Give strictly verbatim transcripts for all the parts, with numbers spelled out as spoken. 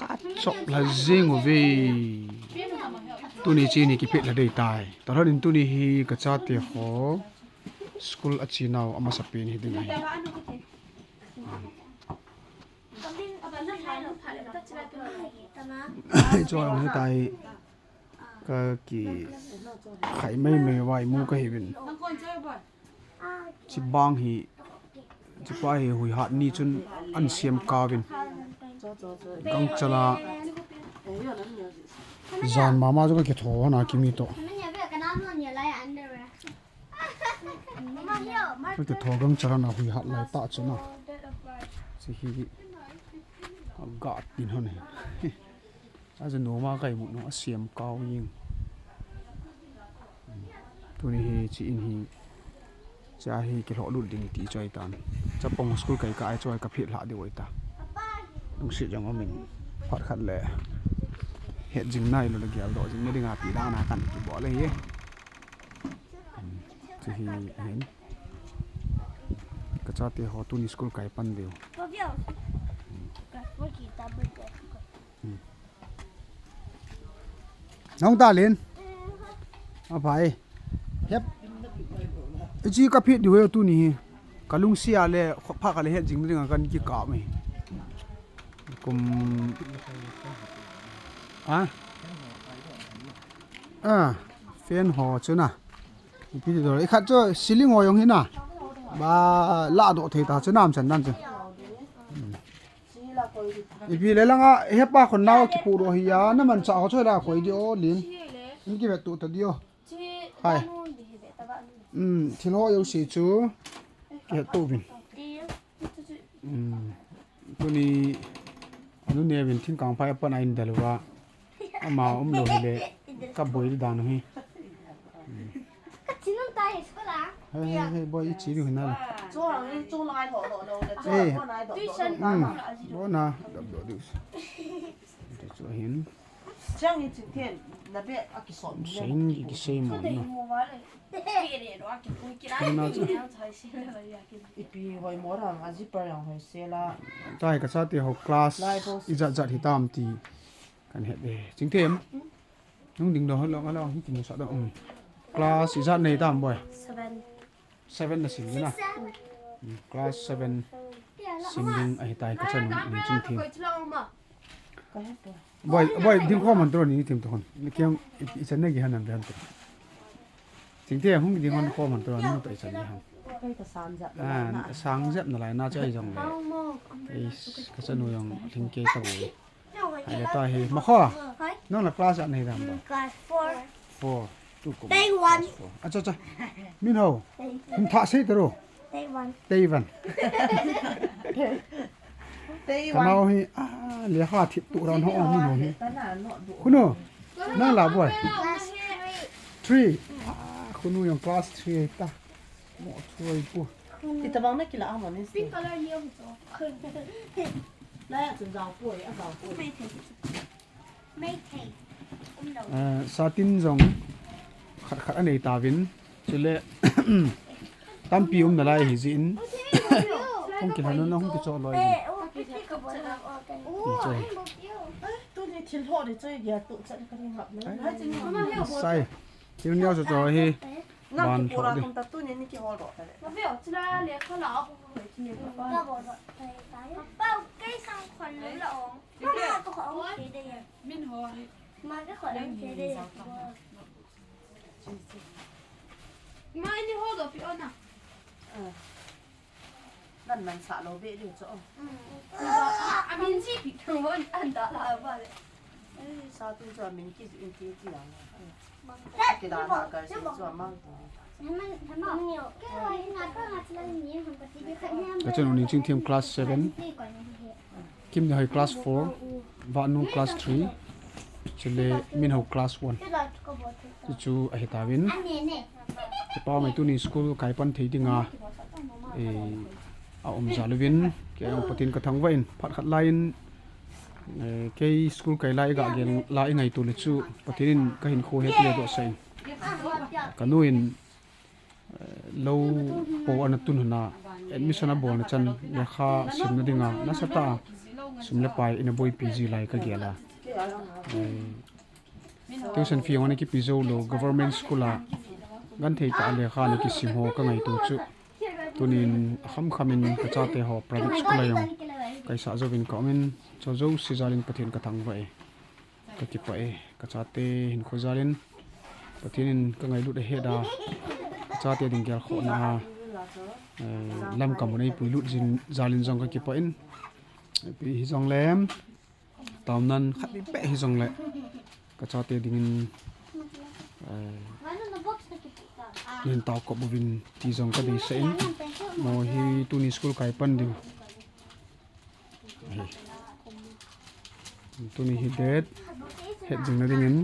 Ka chop lha jing uve. Tuni chini kiphet lha dei tai. Talhon in tuni hi kachate ho school achenau amasapen hi ding ahi. Chuang hitai. Ka kikhai mai mai vai mu kahiuvin. Chibang hi, chipa hi huihat ni chun ansiam kauvin. Gangchal a jan mama chu ka kitho hon a kimi to. Ka kitho gangchal a huihat lai ta chu na. Chi hi ga tin hon hi. Aja noma kai mu no asiam kau jing. Tuni hi chi in hi cha hi kilhoh lut ding ti choi tan. Chapang school kai kai choi ka phit hla di wai ta. Lungsit jong amin phat khat le het jing nai lo le gel do jing na dinga ti dan a kan kibol le hi. Chi hi hin. Kachate ho tuni school kai pan diu. Nong ta len. A pai. Hep. Ichi ka phit diu he tuni hi. Ka lungsia le pha ka le het jing dinga kan kikap mi. Kum. A. A. Fan ho chu na. Ipi ti dol. Ikhat chu ceiling ho jong hi na. Ba la do thei ta chu nam chan dan chu. Ipi le langa hepa khon nau kipu do hi ya na man cha ho chu la koi di o lin. In ki vet tu ta di o. Hai. Um, thil ho yo si chu. Ki het tu bin. Um, tuni anu nevin thingkang phai pan a in dalwa. Ama um lo hi le ka boi dan hi. Ka chinun ta hi school a. Hei, hei, hei, boi, ichi diu hinala. Cho ang in cho lai tho lo lo le. Cho Eh. Ko nai do do. Tuition. Hmm. Bona, dap do diu. Ito cho hin. Chang in chin thien na be a ki sot. Sein ki sei mo no. Mo wa le. Ki re ro a ki pui ki ra. Bona cho. Ipi hoi mo rang a zipper ang hoi se la. Tai kachate ho class. Lai bo. Ijat jat hitam ti. Kan het e. Chingthem. Nung ding do hon long along hi kin sa do. Um. Class ijat nei tam boi. Seven. Seven na sim na. Um, class seven sim ding ahi tai ka chanu ni Chingthem. Boi, boi ding khom han to ni Chingthem to hon. Ni kiang i, i chan nei gi han an han to. Chingthem hung ding hon khom han to ni to i chan nei han. Kai ka sang jep na lai na. Ah, sang jep na lai na chai jong le. Ei, ka chanu jong thing ke ta boi. Hai le ta hi, ma kho. Hoi. Nang la class a nei dam ba? Mm, class four. Four. Tu ko. Day one. Class four. Acha, acha. Min ho. Day. Hum tha sei taro. Day one. Day one. Day one. Kanao hi, ah, le ha thip tu ran ho min ho hi. Kuno. Nang la boi. Class three. Three. Ah, kuno jong class three ta. Mo three pu. Ti tabang na kila a mo ni. Pink color ni ho to. Lai a chun jao poi, a jao poi. Mei thei. Mei thei. Um lo. Eh, satin jong khat khat anei tauvin. Chule tampi um nalai hi jin. Hung kilhon na hung kicho loi. Eh, oh, piti ka bo na. Ni choi. Tuni thil ho de choi dia tu chan ka ring hap na. Sai. Thil neo cho cho hi. Nang ban kipura thou di. Kum ta tuni ni kihol doh ta le. Ma veo, chila le khala a ko ko ki ne pa. Ka bo doh ta ta. Pa, kei sang khon lo la ong. Ma ko ko ong ke de ya. Min ho hi. Ma ke ko ong ke de ya. Ma ni ho doh pi ona. Ah. Nan man sa lo be diu cho. A min ji pi thang hon an da la ba le. Sa tu cho min ki in ti ti ang. Ki da na ka si cho mang tu. Ka chanu ni Chingthem class seven. Kim ni hoi class four, Vanu class three, chule Minho class one. Chu chu ahi tauvin. Kipa mai tuni school kai pan thei dinga, eh, a um jal uvin, kei jong Pathen ka thangvah in, phat khat lai in, eh, kei school kai lai ga gel lai ngaito le chu, Pathen in ka hinkho he ti le doh sa in. Ka nu in, eh, lo po ana tun hon a, admission a bol na chan, lekha simna dinga, nasa ta. Sum le pai ina boipi ji lai ka gel a. Eh, tuition fee jong ana kipe jou lou, government school a genthei tah a lekha ana kisim ho ka ngaito chu. Tunin akham kham in ka chate ho private school a jong ka isah jouvin ka um in, chu jouse jal in Pathen ka thangvah e. Ka kipah e, ka chate hinkho jal in Pathen in ka ngailut ahet a, ka chate ding gelkhohna a, eh, lamkai mun eipui lut jin jal in jong ka kipah in, ipi hijongle, taona khat beh hijongle, ka chate dingin, eh, kin taokop uvin ti jong ka deisah in, amaho hi tuni school kai pan ding. Ahi. Tuni hi date, het jing na dingin,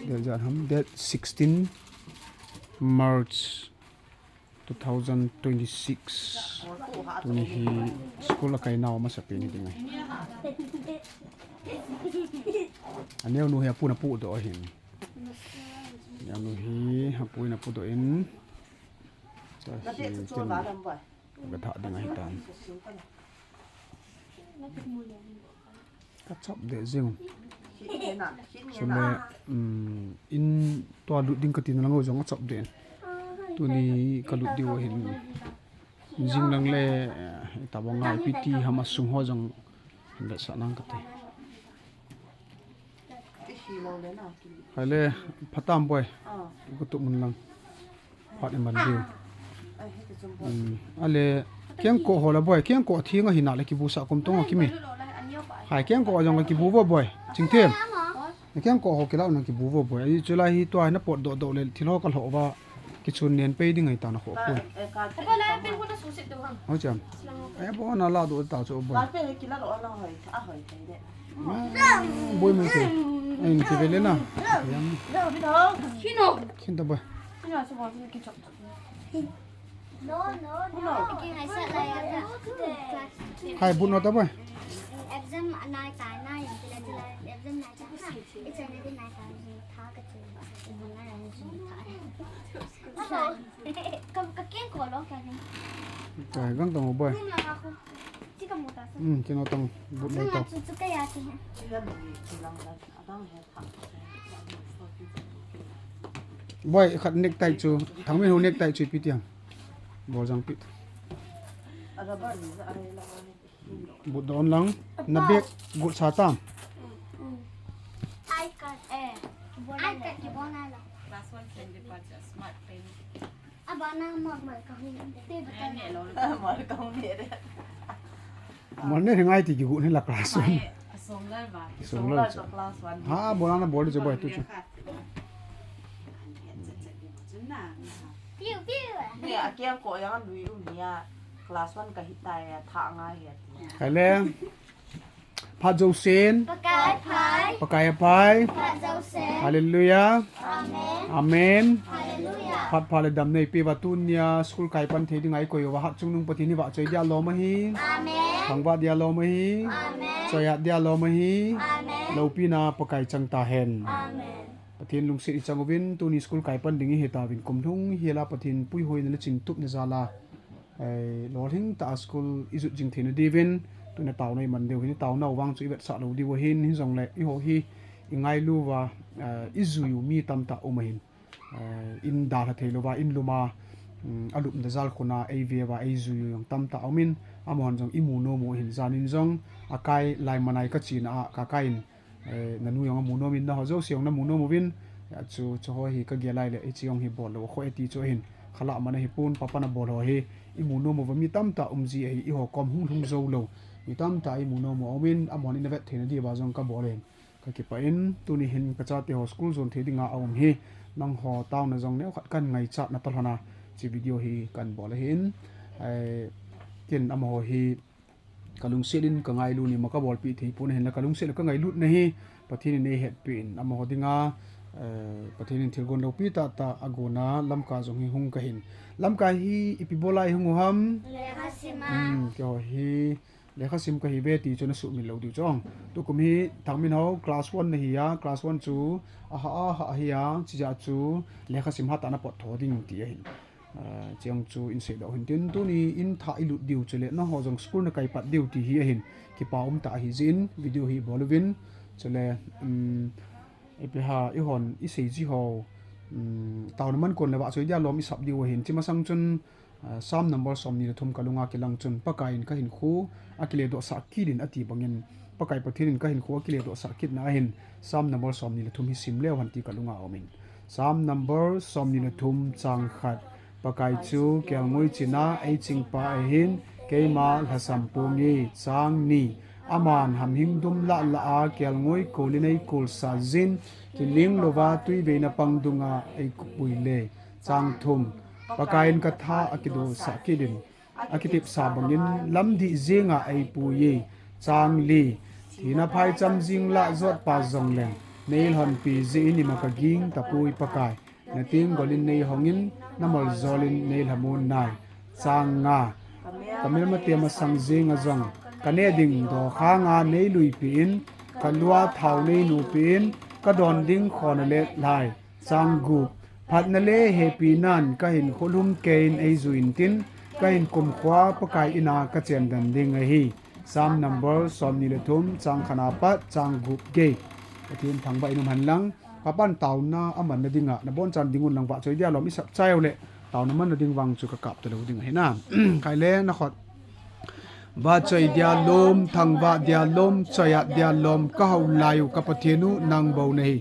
date ijat ham, date sixteen March two thousand twenty-six. Tuni hi school akai nau amasapen hi ding ahi. Aneonu hi apu in apudoh ahin. Aneonu hi apu in apudoh in. Cha hi tin. Ka thah ding ahitan. Ka chap deh jing. Chule, um, in tua lut ding ka tina lang jong a chap deh. Tuni ka lut diu ahin. Jing lang le, eh, tabang ngai piti ham asung ho jong hin vetsah nang kate. Hai le, phatam boi. Ka tup mun lang. Phat iman diu. Hmm. Ale, kengkoh ho la boi, kengkoh thing ahi nale kibu sah kum tong ho kimi. Hai, kengkoh jong kibu vo boi. Chingthem. Kengkoh ho kilah na kibu vo boi. Ai, chulai hi tua hi na potdoh doh le thil ho ka lhoh uva. Kichun nen pei ding ahi ta na kho ko. Ho cham. Ai, bo na la doh ta chu boi. Ah, boi mun chu. Ai, ni ki vele na. Khin ta boi. Hai, but no ta boi. Exam nai tai nai, exam nai tai. Ka, ka kengkoh lo, ka keng. Ka gang tong boi. Room la ka ko. Chi ka mu ta sa. Hmm, kino tong, but no tong. Chu, chu ka ya ti. Boi, khat necktie chu, Thangminho necktie chu ipi tiang. Bol jang pi. But don lang, na bag, gut sa tam. I card, eh. I card ki bona la. Class one can be part of smart pen. Abana mo mo ka hu. Te ba. Mo ne ngai ti ki gut ni la class one. Song la ba. Song la. Class one. Ha, bona na bol je boi tu chu. Piu, piu. Ni a kengkoh jong lui um ni a class one ka hi tai a tha ngai hi a ti. Hai le. Phat jousen. Pakai aphai. Pakai aphai. Phat jousen. Hallelujah. Amen. Amen. Hallelujah. Phat pha le dam nei pe va tunia school kai pan thei ding ai koi va hat chung nung Pathen ni va choi dia lom ahi. Amen. Thangvah dia lom ahi. Amen. Choi at dia lom ahi. Amen. Loupina Pakai chang ta hen. Amen. Pathen lungset i chang uvin, tuni school kai pan ding i hi tauvin, kum lhung hi la Pathen puihoina le chingtupna jal a, eh, lolhing tah a school i jot jing theina diuvin, tuna taona i man diu hin, taona u vang chu i vetsah lou diu ahin, hijongle eiho hi i ngailu uva, eh, i jui u mi tamtah um ahin, eh, in dalha thei louva, in lum a, um, a lupna jal khun a ei ve uva, ei jui u jong tamtah um in, amahon jong i mu nom u ahin, jan in jong a kai lai manai ka china a, ka kai in, Eh, nanu jong amu nom in, naho jouse jong namu nom uvin, eh, chu, chu ho hi ka gel lai le, hiche jong hi bol lou, akhoh e ti chu ahin, khalah man ahi pon, papa na bol ho hi, i mu nom uva mi tamtah um ji ahi, eiho kom hung lhung jou lou, mi tamtah i mu nom u aum in, amahon in avet theina diuva jong ka bol ahin, ka kipah in, tuni hin ka chate ho school jon thei dinga aum hi, nangho taona jong neokhat kan ngaichat na talhon a, hiche video hi kan bol ahin, eh, ken amaho hi, Ka lungset in ka ngailu ni ma ka bolpeh thei pon ahin la ka lungset le ka ngailut na hi Pathen in ei hetpeh in amaho dinga, eh, Pathen in thilgon loupi tahtah a gona lamkai jong hi hung ka hin. Lamkai hi ipi bola i hung u ham? Lekha sim a. Hmm, keiho hi lekha sim ka hi ve ti chu na sumil lou diu chong. Tukum hi Thangminho class one na hi a, class one chu a ha a ha hi a, chijeh chu lekha sim hatah na pot tho ding ti ahin. Chiang chu in seidoh hin tin, tuni in thah i lut diu chule nangho jong school na kai pat diu ti hi ahin, kipa um tah ahi jeh in video hi bol uvin. Chule, um, ipi ham, eihon i sei ji ho, um, taona man kon le vahchoi dia lom i sap diu ahin, chi masang chun, Aa, Psalm number somni le thum ka lunga kilang chun, Pakai in ka hinkho akiledoh sah kit in ati bangin, Pakai Pathen in ka hinkho akiledoh sah kit na ahin, Psalm number somni le thum hi sim leu hen ti ka lunga aumin. Psalm number somni le thum chang khat. Pakai chu kelngoi china eichingpa ahin, keima lhasam ponge. Chang ni. Aman hamhing dum lah lah a kelngoi kolin eikolsah jin, kiling louva tuiveina pang dunga eikopui le. Chang thum. Pakai in ka tha akidosah kit in, akitepsa bangin lamdih jenga eipui e. Chang li. Thina phaicham jing lah jotpa jongleng, neilhonpi jeh in ima ka ging tapoi Pakai. Na tenggol in neihongin, na moljol in neilhamon nai. Chang nga. Ka melmate masang jenga jong, ka neh ding dokhanga neiluipi in, ka lua thao neinopi in, ka don ding khona le lhai. Chang gup. Phatna le hepinan ka hinkho lhum keiyin eijui intin, ka hinkumkhoa Pakai ina ka chendan ding ahi. Psalm number somni le thum, chang khat apat chang gup gei. Pathen thangvah in um hen lang. Papan taona amanna dinga, na bonchan ding un lang vahchoi dia lom i sap chai uleh, taona manna ding vang chu ka kap talou ding ahi na. Kaile na khut. Vahchoi dia lom, thangvah dia lom, choiat dia lom, ka hou lai u ka Pathen u nang bou nahi.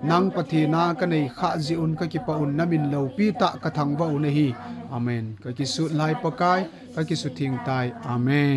Nang Pathen a ka nei khah jeh un ka kipah un, na min loupi tah ka thangvah u nahi. Amen. Ka kisut lai Pakai, ka kisutheng tai. Amen.